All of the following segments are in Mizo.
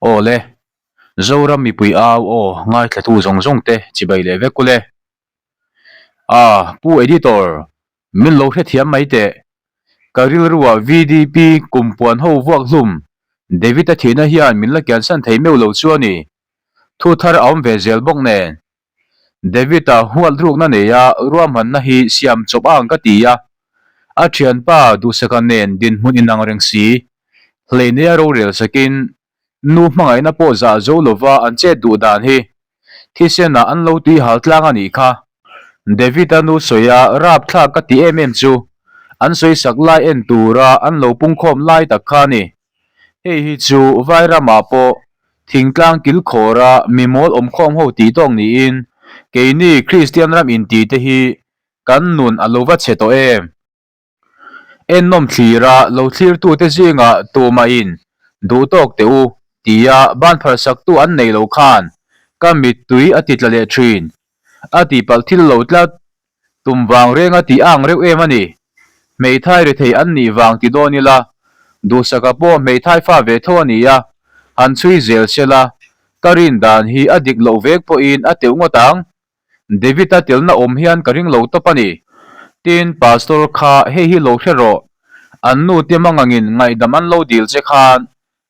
Aw le, Zoram mipui au aw ngaithlatu zawng zawng te chibai leh vek ule. Ah, Pu Editor, min lo hrethiam mai teh. Ka rilruah VDP kumpuan ho vuak hlum David-a thihna hian min la kiansan thei meuh lo chu a ni. Thu thar a awm ve zel bawk nen. David-a huat rukna neia ruahmanna hi siam chawp ang ka ti a, a thianpa Duhsaka nen dinhmun inang reng si, hleineia rorel sakin nu hmangaihna pawh zah zo lova an chet duh dan hi thisenah an lo tui hal tlang a nih kha. David-a nu sawia rapthlak ka ti em em chu an sawisak lai en tura an lo pungkhawm lai tak kha a ni. Hei hi chu Vairamah pawh thingtlang kilkhawra mi mawl awmkhawm ho tih tawk niin keini Kristian ram inti te hi kan nun a lo va chhe tawh em? Ennawm thlira lo thlirtute zingah tumahin duh tawk teh u tia ban phalsaktu an nei lo khan ka mittui a ti tla leh thin. A tihpalh thil lo tlat. Tum vang renga tih a ang reuh em a ni. Hmeithai rethei an nih vang ti dawn ila, Duhsaka pawh hmeithai fa ve tho a ni a, han chhui zel se la, ka rin dan hi a dik loh vek pawhin a teuh ngawt ang. David-a telna awm hian ka ring lo tawp a ni. Tin, Pastor kha hei hi lo hre rawh, an nu te mangangin ngaihdam an lo dil che khan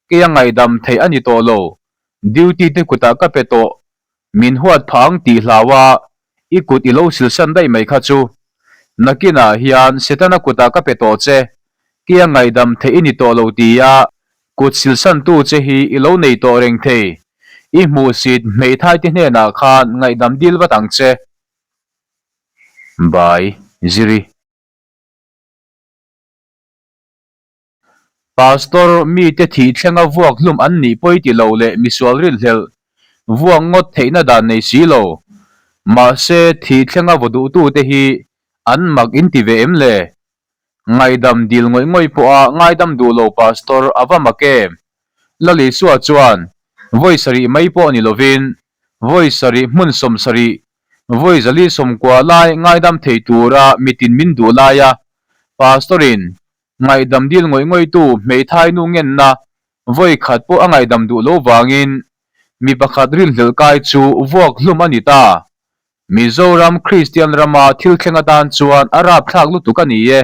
keia ngaihdam theih a ni tawh lo, duty te kutah ka pe tawh Min huat phah ang tih hlau a, i kut i lo silsan daih mai kha chu. Nakinah hian Setana kutah ka pe tawh che, kia ngaihdam theih i ni tawh lo tia kut silsantu che hi i lo nei tawh reng thei. I hmuhsit hmeithai te hnenah khan ngaihdam dil vat ang che. Bai Ziri. Pastor mite thih thlenga vuak hlum an nih pawi ti lo leh misual rilhlelh vuak ngawt theihna dan nei si lo. Mahse thih thlenga vaw duhtute hi an mak in ti ve em le? Ngaihdam dil ngawih ngawih pawha ngaidam duh lo Pastor a va mak em? Lalisua chuan vawi sarih mai pawh ni lovin vawi sarih hmun 70 vawi zali 90 lai ngaidam thei tura mitin min duh laia Pastor-in Ngaihdam dil ngawih ngawihtu hmeithai nu ngenna vawi khat pawh a ngaihdam duh lo vangin mi pakhat rinhlelh kai chu vuak hlum a ni ta. Mizoram Kristian rama thil thleng atan chuan a rapthlak lutuk a ni e.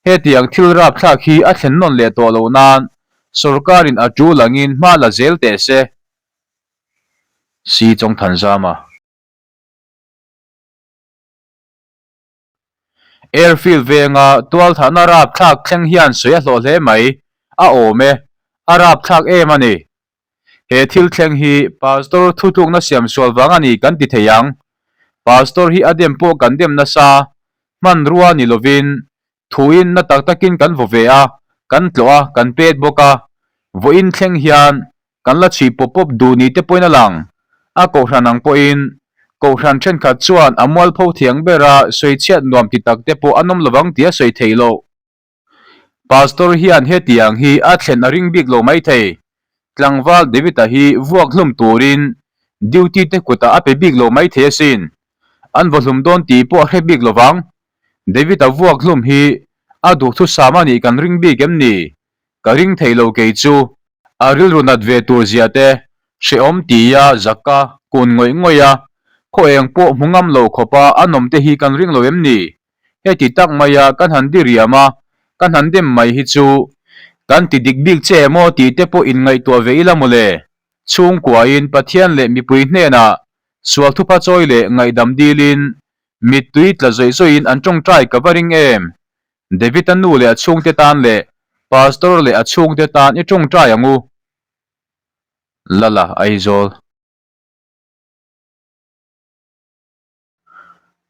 Hetiang thil rapthlak hi a thlen nawn leh tawh loh nan sorkarin a tul angin hma la zel teh se. Si Chawngthanzama. Airfield venga tualthahna rapthlak thleng hian sawi a hlawh hle mai, a awm e, a rapthlak em a ni. He thil thleng hi Pastor thutlukna siam sual vang a ni kan ti thei ang. Pastor hi a dem pawh kan dem nasa, hmanrua ni lovin thuin na tak takin kan vaw ve a, kan tlawh a, kan pet bawk a. Vawiin thleng hian Kan la chhui pawp pawp duh ni te pawhin a lang. A kohhran ang pawhin, kohhran thenkhat chuan a mualpho thiang bera sawichhiat nuam ti tak te pawh an awm lovang tih a sawi theih loh. Pastor hian hetiang hi a thlen a ring bik lo maithei. Tlangval David-a hi vuak hlum turin duty te kutah a pe bik lo maithei asin. An vaw hlum dawn tih pawh a hre bik lovang. David-a vuak hlum hi a duhthusam a nih kan ring bik em ni? Ka ring thei lo kei chu. A rilru nat ve tur zia te hrehawm tia Zaka kun ngawih ngawih a, khaw eng pawh hmu ngam lo khawpa a nawm te hi kan ring lo em ni? Heti tak maia kan han diriam a, kan han dem mai hi chu kan ti dik bik che emaw tih te pawh inngaihtuah ve ila mawle. Chhungkuain Pathian leh mipui hnenah sual thupha chawi leh ngaihdam dilin mittui tla zawih zawihin an tawngtai ka va ring em? David-a nu leh a chhungte tan leh Pastor leh a chhungte tan i tawngtai ang u. Lala Aizawl.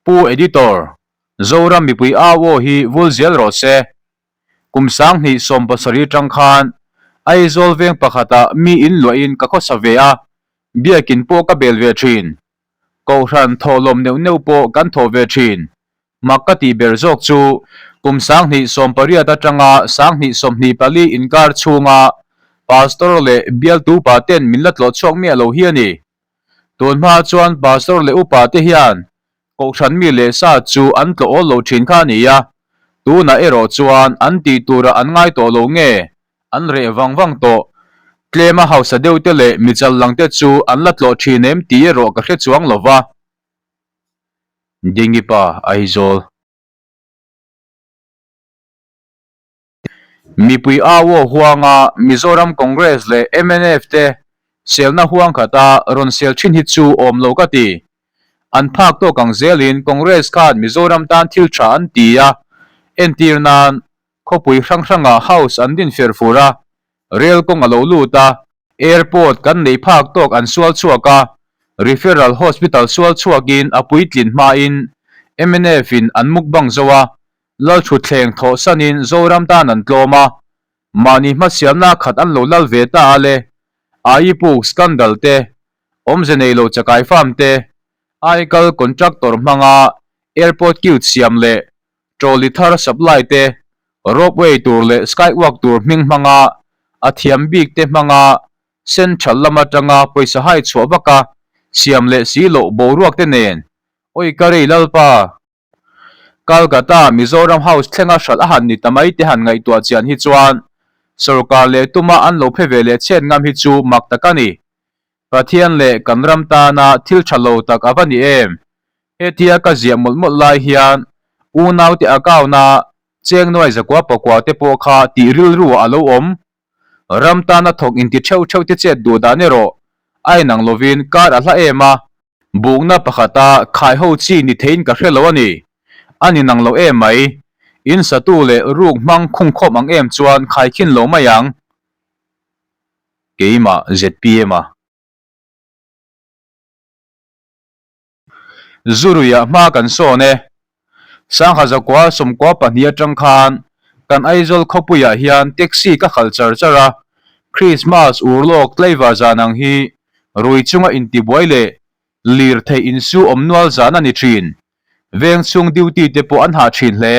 Pu Editor, Zoram mipui au aw hi vul zel rawh se. Kum 2017 atang khan Aizawl veng pakhatah mi in luahin ka khawsa ve a, biakin pawh ka bel ve thin. Kohhran thawhlawm neuh neuh pawh kan thawh ve thin. Mak ka tih ber zawk chu kum 2018 atanga 2024 inkar chhunga Pastor leh bialtu upa ten min la tlawh chhuak miah lo hi a ni. Tun hma chuan Pastor leh upa te hian Kohhran mi leh sa chu an tlawh awl lo thin kha a ni a, tunah erawh chuan an tih turah an ngai tawh lo nge an reh vang vang tawh. Tlema hausa deuh te leh mi chal lang te chu an la tlawh thin em tih erawh ka hre chuang lo va. Dingi pa Aizawl. Mipui au aw huanga Mizoram Congress leh mnf te selna huang khata rawn sel thin hi chu awm lo ka ti. An phak tawk ang zelin Congress khan Mizoram tan thil tha an ti a, entir nan khawpui hrang hrangah house an din fer fur a, Rel kawng a lo lut a, airport kan neih phak tawk an sual chhuak a, referral hospital sual chhuakin a puitlin hmain mnf in an mukbang zo a, Lalthutthleng thawhsanin Zoram tan an tlawm a, mahni hmasialna khat an lo lal ve ta a le, Aipuk scandal te, awmze nei lo chakai farm te, aikal contractor hmanga airport cute siam leh trolley thar supply te, ropeway tur leh skywalk tur hming hmanga a thiam bik te hmanga central lam atanga pawisa hai chhuah vaka siam leh si loh boruak te nen awi ka rei lalpa Calcutta Mizoram House thlenga hralh a han ni ta mai te han ngaihtuah chian hi chuan sorkar leh tuma an lo phe ve leh chhet ngam hi chu mak tak a ni. Pathian leh kan ram tana thil tha lo tak a va ni em? Hetia ka ziah mawlh mawlh lai hian unaute a kauna cheng nuai zakua pakua te pawh kha tih rilru ah a lo awm. Ram tana thawk inti theuh theuh te chet duh dan erawh a inang lovin kar a hla em a. Bukna pakhata khai ho chi ni theiin ka hre lo a ni. A ni nang lo em mai. In satu leh ruk hmang khungkhawm ang em chuan khaikhin lo mai ang. Keimah zpm a. Zuruiah hma kan sawn e. Sangha zakua sawmkua pahnih atang khan kan Aizawl khawpuiah hian taxi ka khalh char char a, Christmas urlawk tlaivar zan ang hi rui chunga intibuai leh lirthei insu awm nual zan a ni thin. Veng chhung duty te pawh an hah thin hle.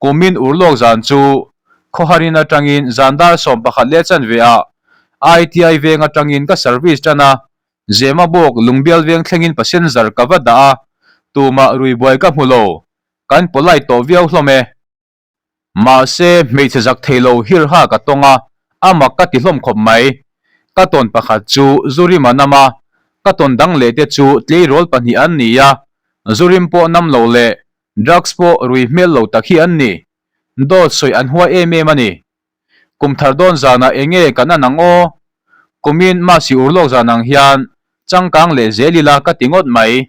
Kumin urlawk zan chu khawharin atangin zan dar 11 leh chanve ah ITI veng atangin ka service tan a, Zema bawk lungbial veng thlengin passenger ka va dah a, tumah rui buai ka hmu lo, kan polite tawh viau hlawm e. Mahse, hmeichhe zak thei lo hirha ka tawng a, a mak ka ti hlawm khawp mai. Ka tawn pakhat chu Zurim a nam a, ka tawn dang leh te chu tleirawl pahnih an ni a, Zurim pawh nam lo leh drugs pawh rui hmel lo tak hi an ni. Dawt sawi an huai em em a ni. Kum thar dawn zanah eng nge kan an ang aw? Kumin Masi urlawk zan ang hian changkang leh zel ila ka ti ngawt mai.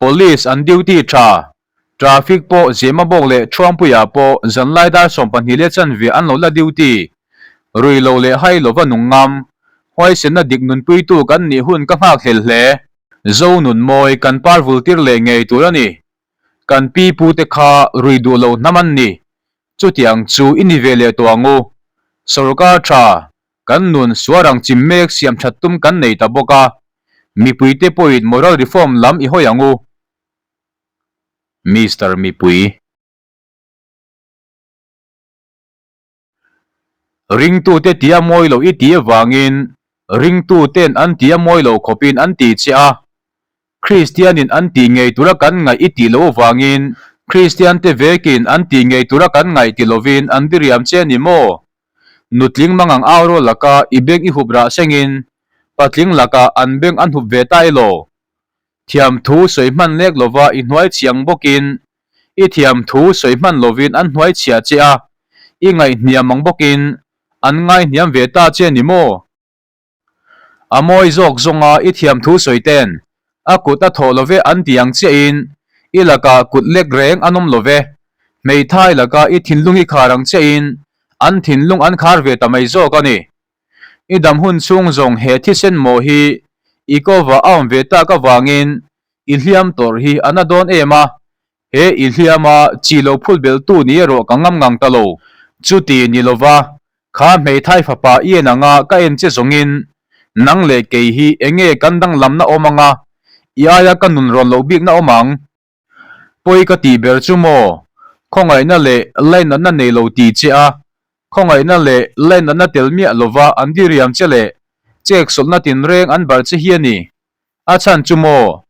Police an duty tha, traffic pawh Zemabawk leh Thuampuiah pawh zanlai dar 12 leh chanve an lo la duty. Rui lo leh hai lova nung ngam, huaisenna dik nunpuitu kan nih hun ka nghakhlel hle. Zo nun mawi kan par vultir leh ngei tur a ni. Kan pi pute kha rui duh lo hnam an ni. Chutiang chu i ni ve leh tawh ang u. Sorkar tha, kan nun suarang chim mek siam that tum kan nei ta bawk a. Mipuite pawhin moral reform lam i hawi ang u. Mister Mipui. Ringtute tia mawi loh i ti avangin ringtuten an tia mawi loh khawpin an ti che a. Kristianin an tih ngei tura kan ngaih i tih loh avangin Kristiante vekin an tih ngei tura kan ngaih ti lovin an diriam che a ni maw? Nutling mangang au rual laka i beng i hup rah sengin patling lakah an beng an hup ve ta elaw? Thiamthu sawi hman lek lova i hnuai chhiang bawkin i thiamthu sawi hman lovin an hnuai chhia che a, i ngaihhniam ang bawkin an ngaihhniam ve ta che ni maw? A mawi zawk zawnga i thiamthu sawi ten a kut a thawh love an ti ang chiahin i lakah kut lek reng an awm love. Hmeithai laka i thinlung i khar ang chiahin an thinlung an khar ve ta mai zawk a ni. I dam hun chhung zawng he thisen mawh hi i kova a awm ve tak avangin i hliam tawrh hi a na dawn em a, he i hliama chi lo phul belhtu ni erawh ka ngam ngang ta lo. Chuti ni lova kha hmeithai fapa i en anga ka en che zawngin nang leh kei hi enge kan danglamna awm anga i aia ka nun rawn loh bikna awm ang? Pawi ka tih ber chu maw? Khawngaihna leh lainatna nei lo ti che a, khawngaihna leh lainatna tel miah lova an diriam che leh chek sawlhna tinreng an barh che hi a ni. A chhan chu maw?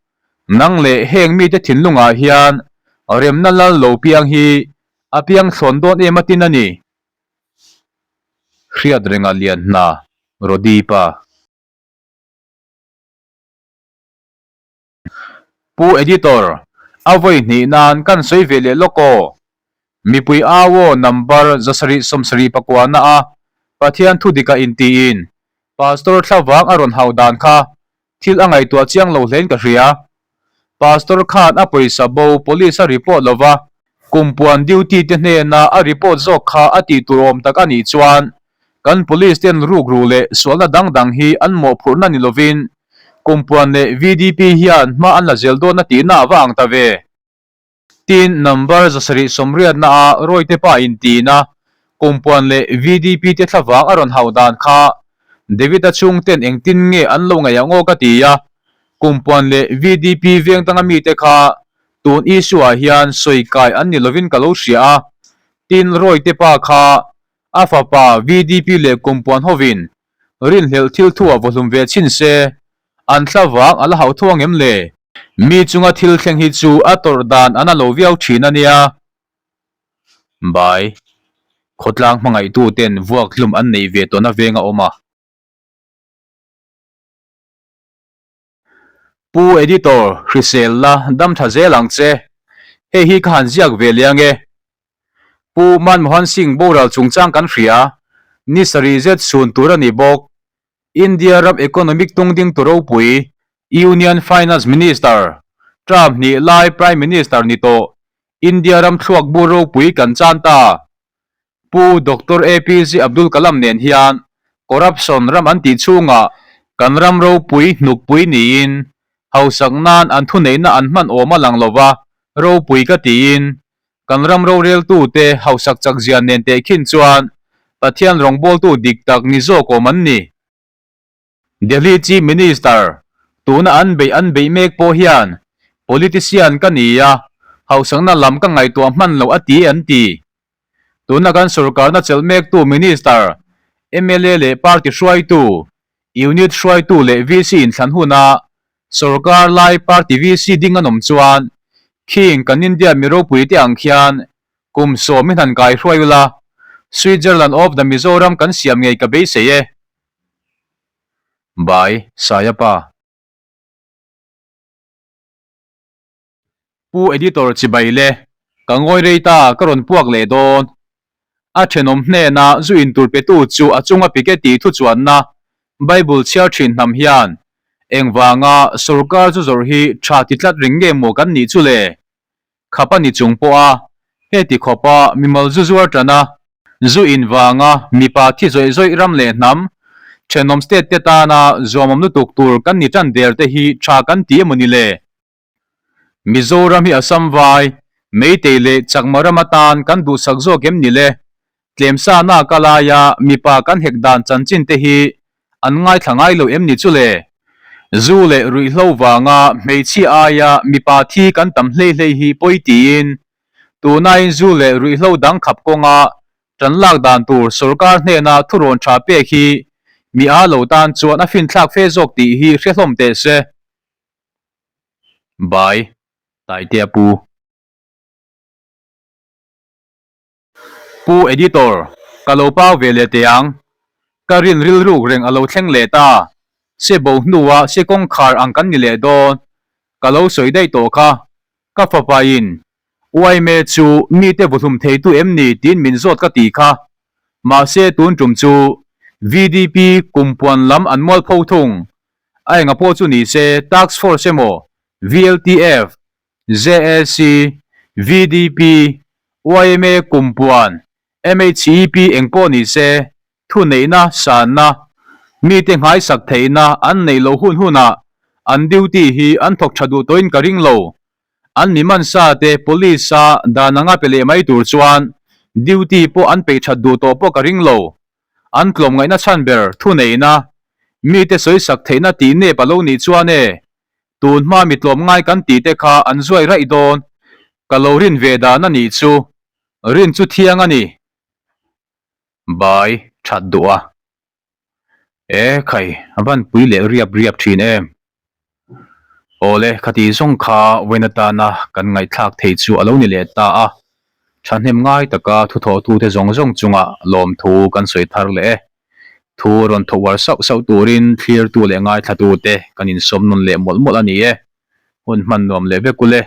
Nang leh heng mite thinlungah hian remna lal lo piang hi a piang thlawn dawn em atin a ni. Hriat renga lian hna, Rody pa. Pu Editor, a vawi hnih nan kan sawi ve leh lawk aw. Mipui au aw number 779 na a Pathian thu dika intiin Pastor thlavang a rawn hau dan kha thil a ngaihtuah chiang lo hlein ka hria. Pastor khan a pawisa bo police a report lova, kumpuan duty te hnena a report zawk kha a tih tur awm tak a nih chuan kan police ten rukru leh sualna dang dang hi an mawhphurhna ni lovin kumpuan leh VDP hian hma an la zel dawn a tihna a va ang ta ve. Tin, number 780 na a Rawite pa intina Kumpuan leh VDP te thlavang a rawn hauh dan kha David-a chhungten engtin nge an lo ngaih ang aw ka ti a, Kumpuan leh VDP veng tanga mite kha tun issue ah hian sawi kai an ni lovin ka lo hria a, tin Rawite pa kha a fapa VDP leh Kumpuan hovin rinhlelh thil thu ah vawhlum ve chhin se an thlavang a la hauh tho ang em le? Mi chunga thil thleng hi chu a tawrh dan an a lo viau thin a nia. Bai, khawtlang hmangaihtu ten vuak hlum an neih ve tawhna veng a awm a. Pu Editor, hrisel la dam tha zel ang che. Hei hi ka han ziak ve leh ang e. Pu Manmohan Singh boral chungchang kan hria, ni sarih zet chhun tur a ni bawk. India ram economic tungding tu ropui, Union Finance Minister, term hnih lai Prime Minister ni tawh, India ram thluak bur ropui kan chan ta. Pu Doctor APJ Abdul Kalam nen hian corruption ram an tih chhungah kan ram ropui hnukpui niin hausak nan an thuneihna an hman awm a lang lova ropui ka tiin Kan ram roreltute hausak chakzia nen tehkhin chuan Pathian rawngbawltu dik tak ni zawk awm an ni. Delhi Chief Minister tuna an beih an beih mek pawh hian politician ka ni a, hausakna lam ka ngaihtuah hman lo a ti an ti. Tuna kan sorkarna chelh mektu Minister, mla leh party hruaitu, unit hruaitu leh VC inthlan huna Sorkar lai party VC ding an awm chuan khing kan India mi ropui te ang khian kum sawmin han kai hruai ula, Switzerland of the Mizoram kan siam ngei ka beisei e. Bai, Saia pa. Pu Editor chibai le, ka ngawi rei ta ka rawn puak leh dawn. A thenawm hnena zu intur petu chu a chunga pike tih thu chuanna Bible chhiar thin hnam hian engvanga sorkar zu zawrh hi tha ti tlat ring nge maw kan nih chu le? Khap a ni chung pawha heti khawpa mimal zu zuar tana zu in vanga mipa thi zawih zawih ram leh hnam thenawm state te tana zuamawm lutuk tur kan ni tan der te hi tha kan ti emaw ni le? Mizoram hi Assam vai, Meitei leh Chakma ram atan kan duhsak zawk em ni le? Tlemsa nak a laia mipa kan hek dan chanchin te hi an ngaithla ngai lo em ni chu le? Zu leh ruihhlo vanga hmeichhia aia mipa thi kan tam hlei hlei hi pawi tiin tunain zu leh ruihhlo dang khap kawnga tan lak dan tur sorkar hnena thurawn tha pek hi mi a lo tan chuan a finthlak fe zawk tih hi hre hlawm teh se. Bai, Taitea Pu. Pu Editor, ka lo pau ve leh teh ang. Ka rin rilruk reng a lo thleng leh ta. Se bo hnua se kawngkhar ang kan ni leh dawn. Ka lo sawi daih tawh kha. Ka fapa in Uaime chu mite vuhlum theitu em ni tiin min zawt ka ti kha. Mahse tun tum chu VDP kumpuan lam an mualpho thung. A enga pawh chu ni se Task Force emaw, VLTF, JAC, VDP, yma kumpuan, MHEP eng pawh ni se thuneihna, sanna, mite nghaisak theihna an neih loh hun hunah an duty hi an thawk tha duh tawhin ka ring lo. An mi mansa te police a dan anga pe leh mai tur chuan duty pawh an peih that duh tawh pawh ka ring lo. An tlawmngaihna chhan ber thuneihna, mite sawisak theihna tih nep a lo nih chuan e, tun hma mi tlawmngai kan tih te kha an zuai raih dawn. Ka lo rin ve dan a nih chu, rin chu thiang a ni. Bai that duh a. E khai, a van pui leh riap riap thin em. Awle, khati zawng kha vawiin atana kan ngaihthlak thei chu a lo ni leh ta a, thahnem ngai taka thuthawhtute zawng zawng chunga lawmthu kan sawi thar leh e. Thu rawn tho uar sauh sauh turin thlirtu leh ngaithlatute kan insawm nawn leh mawlh mawlh a ni e. Hun hman nuam leh vek ule.